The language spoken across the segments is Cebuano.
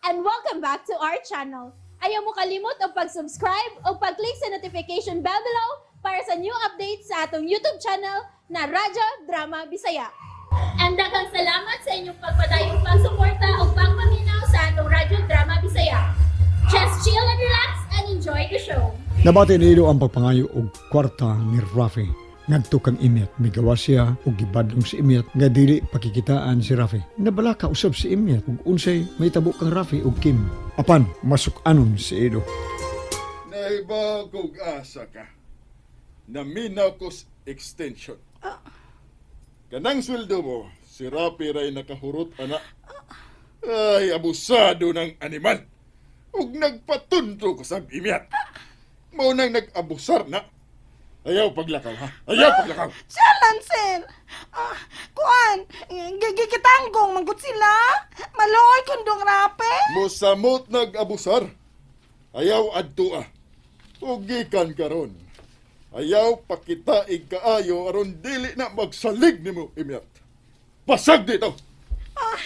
And welcome back to our channel. Ayaw mo kalimot og pag-subscribe o pag-click sa notification bell below para sa new updates sa atong YouTube channel na Radyo Drama Bisaya. And daghang salamat sa inyong pagpadayong pagsuporta o pagpaminaw sa atong Radyo Drama Bisaya. Just chill and relax and enjoy the show. Nabati ni Edo ang pagpangayo og kwarta ni Rafi. Ngadto kang Imiat, migawa siya og gibadlong si Imiat nga dili pakikitaan si Rafi. Nabalaka usab si Imiat ug unsay mahitabo kang Rafi ug Kim. Apan masuk-anon si Edo. Naiba kog asa ka. Naminaw ko sa extension. Kanang sweldo mo, si Rapi ray nakahurot ana. Ay, abusado ng animal. Ug nagpatunto ko sa imyat. Mao nang nag-abusar na. Ayaw paglakaw ha. Ayaw paglakaw. Siya sir. Ah, kuan, gigitanggong manggut sila. Maluoy kundong rape. Mosamot nag-abusar. Ayaw adto ah. Ug gikan karon. Ayaw pakita kaayo aron dili na magsalig nimo imyat. Pasag dito. Ah,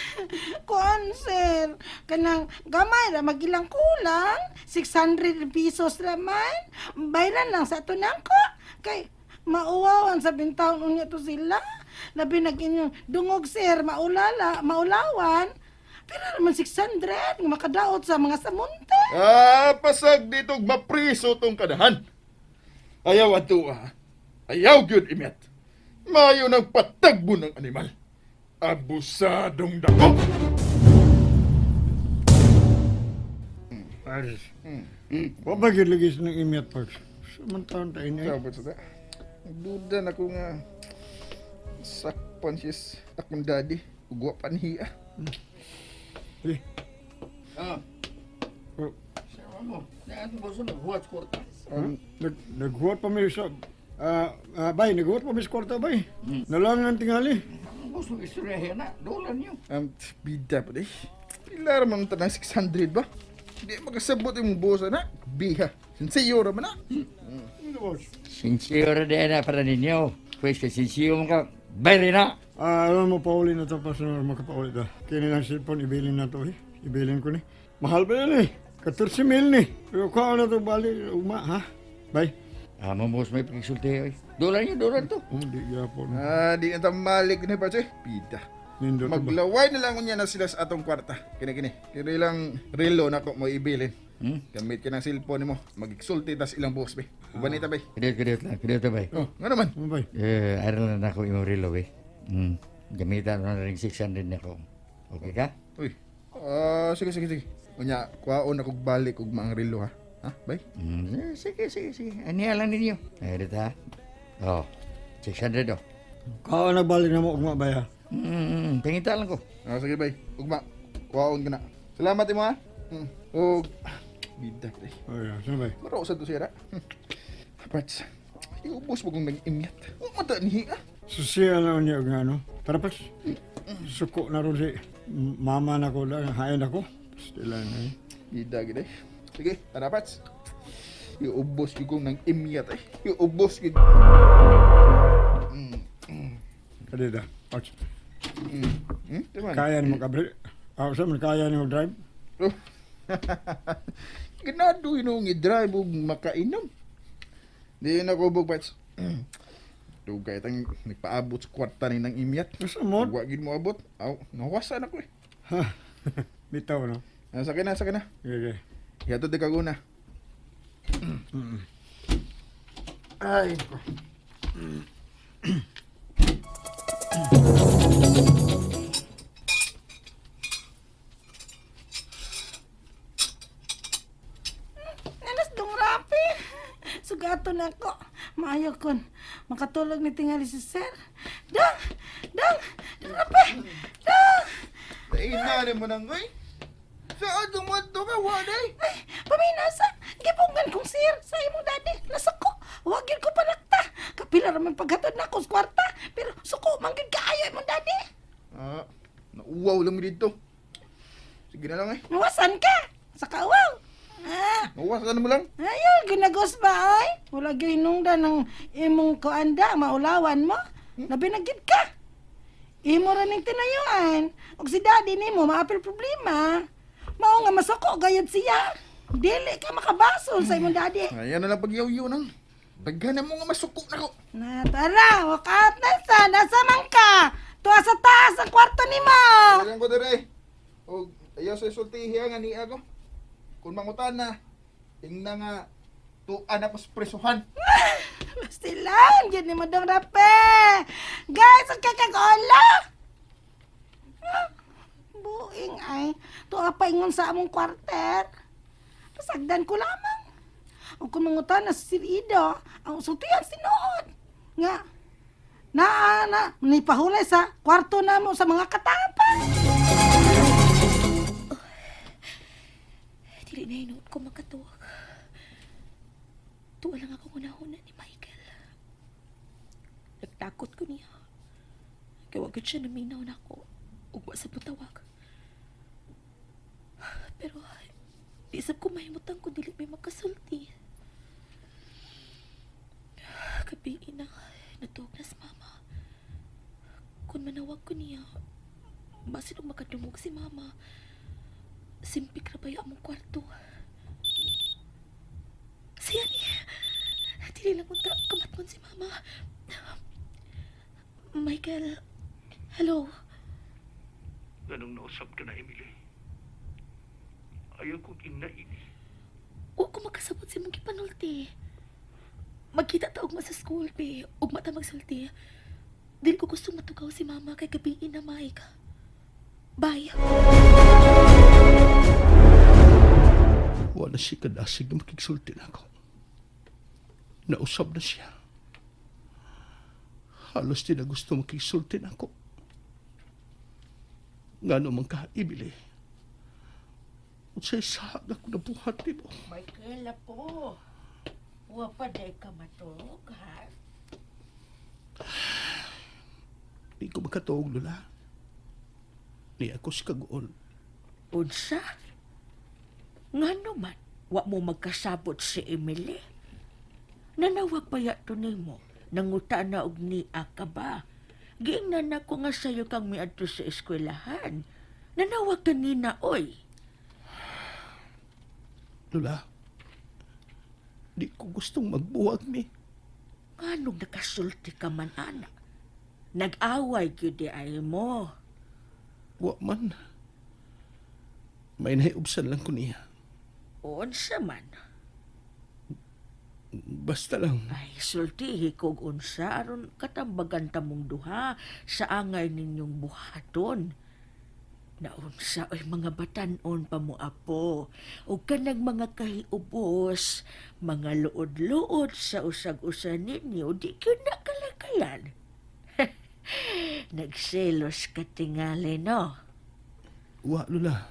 kuan, sir. Kanang gamay ra magilang kulang. 600 pesos raman. Bayran lang sa tunang ko. Kay mauwawan sa bintawon unya to sila. Labi nag inyong dungog, sir, maulala, maulawan. Pero naman 600 nga makadaot sa mga samunte. Ah, pasag dito ug mapriso tong kadahan. Ayaw adto ah. Ayaw gyud imyat. Mayo nang patagbo ng animal. Abusadong dako. Paris. Wa ba gyud lagi sa ng Imiat Parks? Samantaon ta ini. Sabot sa ta. Nagduda na ko nga sakpan siya sa akong daddy. Ug wa panhiya. Eh, Ah, oh, sama mo. Naato ba sa naghuwat sa kwarta? naghuwat pa mi sa bay, naghuwat pa mi sa kwarta bay. Nalangan tingali. Ang gusto istorya na, dolan niyo. Bida pa di. Pila ra man tanang 600 ba? Di makasabot yung bosa na. Biha. Sinsiyo ra man na. Ano, boss? Sincere din na para ninyo. Pwes ka sincere mo ka, bayri na. Ah, alam mo, pauli na to, Pastor, makapauli ta. Kini lang cellphone, ibilin na to eh. Ibilin ko ni. Mahal pa yan eh. 14 mil ni. Pero kuha na to, bali, uma, ha? Bay. Ah, mo boss may pagkisulti oy. Dolan niyo, dolan to. Oh, di gyapon. Ah, di na tamalik ni pa siya. Bida. Nindot ba? Maglaway na lang unya na sila sa atong kwarta. Kini kini. Kini lang relo na ko mo ibilin. Hmm? Gamit ka ng cellphone nimo. Magigsulti tas ilang boss be. Uban ni ta bay. Kadiyot, kadiyot lang, kadiyot bay. Oh, nga naman. Ano bay? Eh, aral na nako imong relo eh. Gamitan na rin 600 na ko. Okay ka? Uy. Ah, sige sige sige. Unya, kuhaon ako balik og maang relo ha. Ha, bay? Eh, sige, sige, sige. Aniya lang ninyo. Eh, dito ha. Oh, 600 oh. Kuha na balik na mo, ugma, bay ha? Pangita lang ko. Ah, sige bay. Ugma. Kuhaon ka na. Salamat imo ha. Og bida pre. Oh, yeah. Saan bay? Maro sa to siya ra. Parts. Iubos mo kung nag-imyat. Wa man ta nihi ah. Susiya na niya nga, no? Tara, Pax. Suko na ron si mama na ko lang, hain ako. Stila na eh. Bida gid eh. Sige, tara parts. Iubos gyud kong nang imyat eh. Iubos gyud. Kadida, Pax. Diba? Kaya ni mo kabre. Ah, saan man kaya ni mo drive? Oh. Ganado yun i-drive og makainom. Di na ko bug parts. Dugay tang nagpaabot sa kwarta ni nang imyat. Basta mo. Wa gid mo abot. Aw, nawasan ako eh. Ha. Bitaw, no? Ah, sakay na, sakay na. Okay, okay. Yato di kaguna. Ay, nako. Nanas dong rape. Sugato na ko. Maayo kon. Makatulog ni tingali si sir. Dang! Dang! Dang rape! Dang! Taina mo nang oy. Saan tumadto ka wa day? Ay, paminasa. Gipungan kong sir sa imong daddy. Nasuko. Wag yun ko panakta. Kapila raman paghatod na ko sa kwarta. Pero suko man gyud kaayo imong daddy. Ah, nauwaw lang mi dito. Sige na lang eh. Nawasan ka. Sa kawaw. Ah, Nawasan mo lang. ayaw, ginagos ba ay? Wala gyud nungda ng imong kuanda, maulawan mo. Labi na gyud ka. Imo ra ning tinayuan. Og si daddy nimo maapil problema. Mao nga masuko gayud siya. Dili ka makabasol sa imong daddy. Ayan na lang pagyaw-yaw nang. Daghan na mo nga masuko na ko. Na tara, walk out na sa, nasa man ka. Tuwa sa taas ang kwarto nimo. Ayan ko dire. Og ayaw sa isultihi nga niya ko. Kung mangutan na, ingna nga tuan na ko sa presuhan. Basta lang, yun ni mo dong rape. Guys, ang kakagola. Ah, buing ay, tuwa pa ingon sa among kwarter. Pasagdan ko lamang. O kung mangutan na si Sir Ido, ang sultihan sinuod. Nga, na, na, ni pahulay sa kwarto na mo sa mga katapang. Dili na hinuot ko makatuwag. Tuwa lang ako unahuna ni Michael. Nagtakot ko niya. Kaya wag yun siya naminaw na ako. Ugwa sa putawag. Pero di sab ko mahimutang kung dili may makasulti. Gabi na, natuog na si mama. Kung manawag ko niya, basin og makadungog si mama. Simpik ra ba yung among kwarto? Siya ni. Dili lang unta kamatngon si mama. Michael, hello. Ganong nausap ka na, Emily. Ayaw kong inaini. Wa ko makasabot sa imong gipanulti. Magkita ta ugma sa school, be. Ugma ta magsulti. Dili ko gusto matugaw si mama kay gabiin na, Mike. Bye. Wala siya kadasig na makigsulti na ako. Nausap na siya. Halos di na gusto makigsulti na ako. Nga naman ka, Emily. Unsay sahag ako nabuhat ni mo. Michael, apo. Wa pa day ka matulog, ha? Di ko makatuog, Lola. Ni ako si Kagool. Unsa? Ngano man, wa mo magkasabot si Emily. Nanawag pa yato nimo, nanguta na og niya ka ba? Giingnan na ko nga sayo kang miadto sa eskwelahan. Nanawag kanina, oy. Lola, di ko gustong magbuwag mi. Nganong nakasulti ka man, ana? Nag-away gyud di ay mo. Wa man. May nahiubsan lang ko niya. Unsa man? Basta lang. Ay, sultihi kog unsa aron katambagan ta mong duha sa angay ninyong buhaton. Naunsa oy mga batan-on pa mo apo, ug kanang mga kahiubos, mga luod-luod sa usag-usa ninyo, di gyud na kalakalan. Nagselos ka tingali, no? Wa, Lola.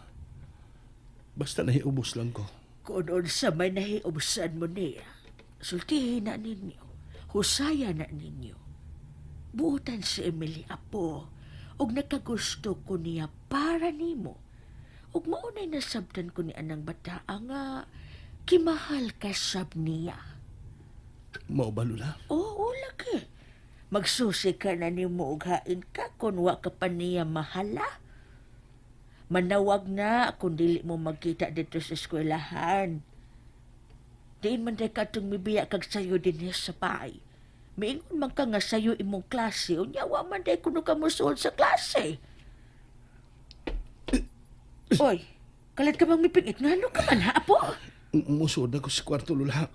Basta nahiubos lang ko. Kung unsa may nahiubsan mo niya, sultihin na ninyo, husaya na ninyo. Buotan si Emily apo, ug nakagusto ko niya para nimo. Ug maunay nasabtan ko ni anang bata nga kimahal ka sab niya. Mao ba, Lola? Oo, lagi. Magsusi ka na nimo og hain ka kung wa ka pa niya mahala. Manawag na kung dili mo magkita dito sa eskwelahan. Diin man day ka itong mibiya kag sayo din sa bahay. Miingon man ka nga sayo imong klase, unya wa man day kuno ka mosuod sa klase. Oy, kalat ka bang mipingit? Ngano ka man ha, apo? Musuod na ko sa kwarto, Lola.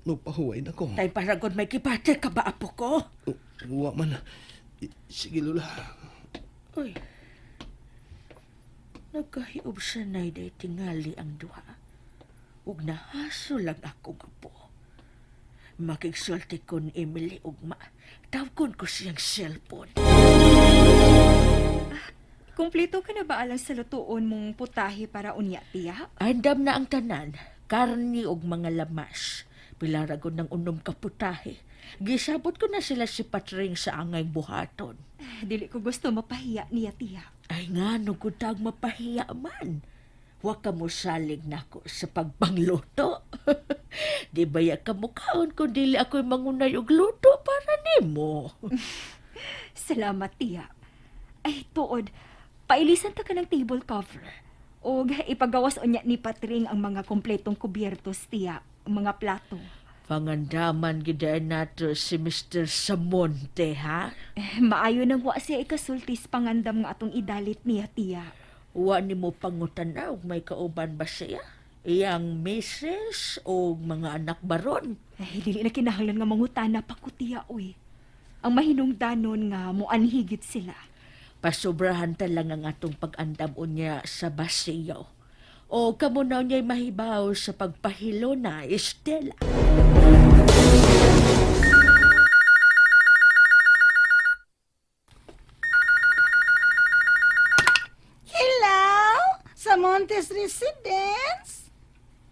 Magpahuway na ko. Tay paragon may kipate ka ba, apo ko? Wa man. Sige, Lola. Uy. Nagkahiub sa day tingali ang duha. Ug nahaso lang ako apo. Makigsulti ko ni Emily ugma. Tawgon ko siyang cellphone. Kumpleto ka na ba alang sa lutuon mong putahe para unya, tiya? Andam na ang tanan, karni ug mga lamas. Pilaragon ng unom ka putahe. Gisabot ko na sila si Patring sa angay buhaton. Dili ko gusto mapahiya niya, tiya. Ay nga, no gutag mapahiya man. Wa ka mo salig nako sa pagpangluto. Di ba ya ka mukaon kung dili ako'y mangunay og luto para nimo. Salamat, tiya. Ay, tuod, pailisan ta ka ng table cover. Og ipagawas unya ni Patring ang mga kompletong kubyertos tiya, ang mga plato. Pangandaman gid nato si Mr. Samonte, ha? Eh, maayo nang wa siya ikasultis pangandam nga atong idalit niya tiya. Wa nimo pangutana og may kauban ba siya? Iyang misis o mga anak baron? Eh, dili na kinahanglan nga mangutana pa ko tiya, oy. Ang mahinungdanon nga moanhigit sila. Pasubrahan ta lang ang atong pag-andam unya sa basiyo. O kamo na unya'y mahibaw sa pagpahilo na, Estela. Hello? Sa Montes Residence?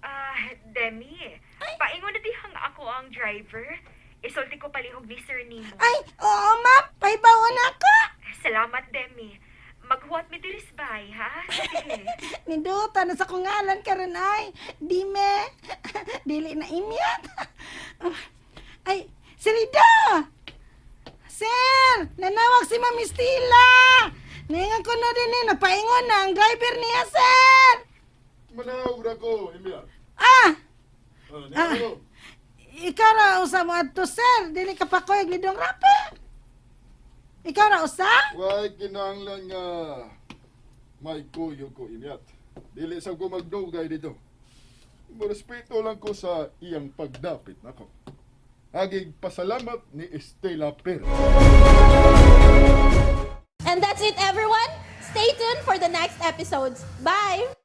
Ah, Demi, paingon na dihang ako ang driver. Isulti ko palihog ni Sir Nemo. Ay, oo ma'am, pahibawan ako. Salamat, Demi. Maghuwat mi diris bay, ha? Sige. Ninduta na sa kong ngalan karon ay. Dime. Dili na imyat. Ay, Sirida! Sir, nanawag si Ma'am Estela. Ningan ko na din eh, napaingon na ang driver niya, sir. Manawag ra ko, Imyat. Ah, Ah, niya ko. ikaw ra usa mo adto, sir. Dili ka pa koy nidong rape. Ikaw ra usa? Way kinahanglan nga may kuyo ko, Imyat. Dili sa ko magdugay dito. Respeto lang ko sa iyang pagdapit nako. Agig pasalamat ni Estela Perez. And that's it, everyone. Stay tuned for the next episodes. Bye!